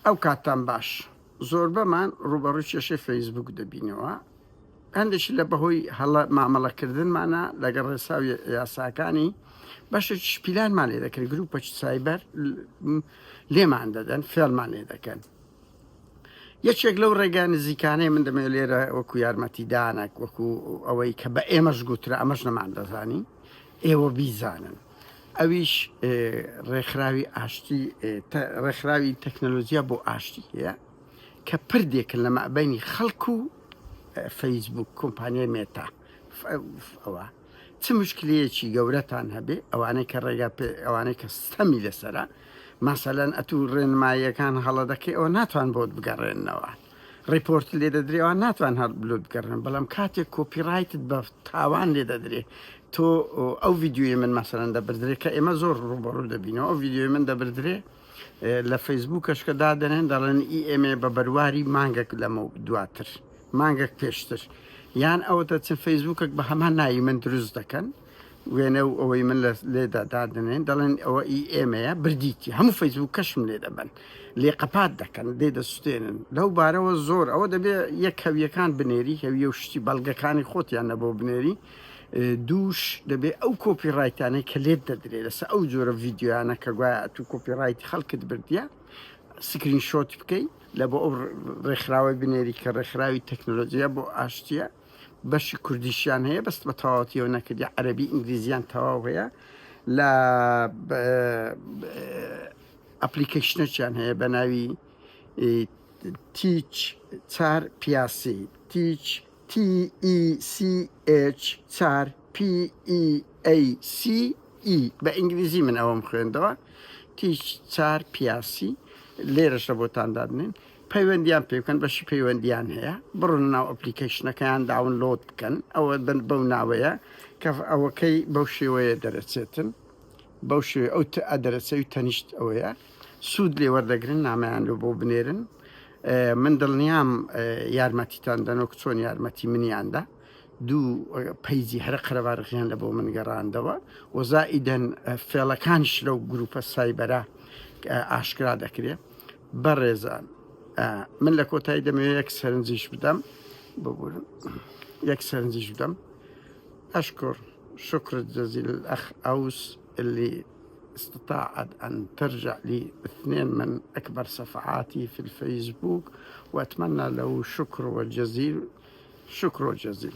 ئەو کاتتان باش. زۆربەمان ڕووبەڕووی کێشەی فەیسبووک دەبینەوە، هەندێکی لە بەهۆی هەڵە مامەڵەکردنمانە لەگەڵ ڕێسا و یاساکانی، بەشێکیش پیلانمان لێ دەکەن، گروپەکی سایبەر لێمان دەدەن، فێڵمان لێ دەکەن. یەکێک لەو ڕێگا نزیکانەی من دەمەوێت لێرە وەکو یارمەتیدانەک وەکو ئەوەی کە بە ئێمەش گوترا ئەمەش نەماندەزانی ئێوە بیزانن ئەویش ڕێکخراوی ئاشتی ڕێکخراوی تەکنەلۆجیا بۆ ئاشتی هەیە کە پردێکن لە مابینی خەڵک و فەیسبوک کۆمپانیای مێتا ئەوە چ مشکلەیەکی گەورەتان هەبێ ئەوانەی کە ڕێگا پێ ئەوانەی کە ستەمی لەسەرە مەسەلەن ئەتوو ڕێنماییەکان هەڵە دەکەی ئەوە ناتوان بۆت بگەڕێنەوە report لێ دەدرێ ئەوان ناتوان هەر بلۆت بگەڕێن بەڵام کاتێک copyright ت بە تاوان لێ دەدرێ تۆ ئەو ڤیدیۆی من مەسەلەن دەبردرێ کە ئێمە زۆر ڕووبەڕوو دەبینەوە ئەو ڤیدیۆی من دەبردرێ لە فەیسبووکەشکە دادەنێن دەڵێن ئی ئێمێ بە بەرواری مانگەک لەمە دواتر مانگەک پێشتر یان ئەوە دەچن فەیسبووکەک بە هەمان ناوی من دروست دەکەن وێنە و ئەوەی من لێدا دادەنێن دەڵێن ئەوە ئی ئێمەیە بردیتی هەموو فەیسبووک کەشم لێ دەبەن لێ قەپات دەکەن لێ دەسوتێنن لەو بارەوە زۆر ئەوە دەبێ یەک هەویەکان بنێری هەویە و شتی بەڵگەکانی خۆتیان نەبۆ بنێری دووش دەبێ ئەو copyright انەی کە لێت دەدرێ لەسەر ئەو جۆرە ڤیدیۆیانە کە گوایە تو copyright ی خەڵکت بردیە screenshot بکەی لە بۆ ئەو ڕێکخراوەی بنێری کە ڕێکخراوی تەکنۆلۆژیە بۆ ئاشتیە بەشی کوردیشیان هەیە بەست بە تەواوەتیەوە نەکردی عەربی ئینگلیزیان تەواو هەیە لە application ێکیان هەیە بە ناوی تیچ چار پیاسی تیچ TECH 4 PEACE بە ئینگلیزی من ئەوەم خوێندەوە تیچ چار پیاسی لێرەش لە بۆتان دادنێن پەیوەندیان پێ بکەن بەشی پەیوەندیان هەیە بڕۆن ناو application ەکەیان download بکەن ئەوە بن بەو ناوەیە کە ئەوەکەی بەو شێوەیە دەرەچێتن بەو شێوەیە ئەو ئەدەرەچەوی تەنیشت ئەوەیە سوود لێ وەردەگرن نامەیان لۆ بۆ بنێرن من دڵنیام یارمەتیتان دەن وەک چۆن یارمەتی منیاندا دوو page ی هەرە قەرەبارغیان لە بۆ من گەڕاندەوە و زائیدەن فێڵەکانیش لەو گروپە سایبەرە ئاشکرا دەکرێت بەڕێزان من لە کۆتایی دەمەوێت یەک سەرنجیش بدەم ببورن یەک سەرنجیش بدەم أشكر شكر جزيل الأخ أوس اللي استطاعت أن ترجع لي اثنين من أكبر صفحاتي في الفيسبوك وأتمنى له شكر وجزيل شكر جزيل.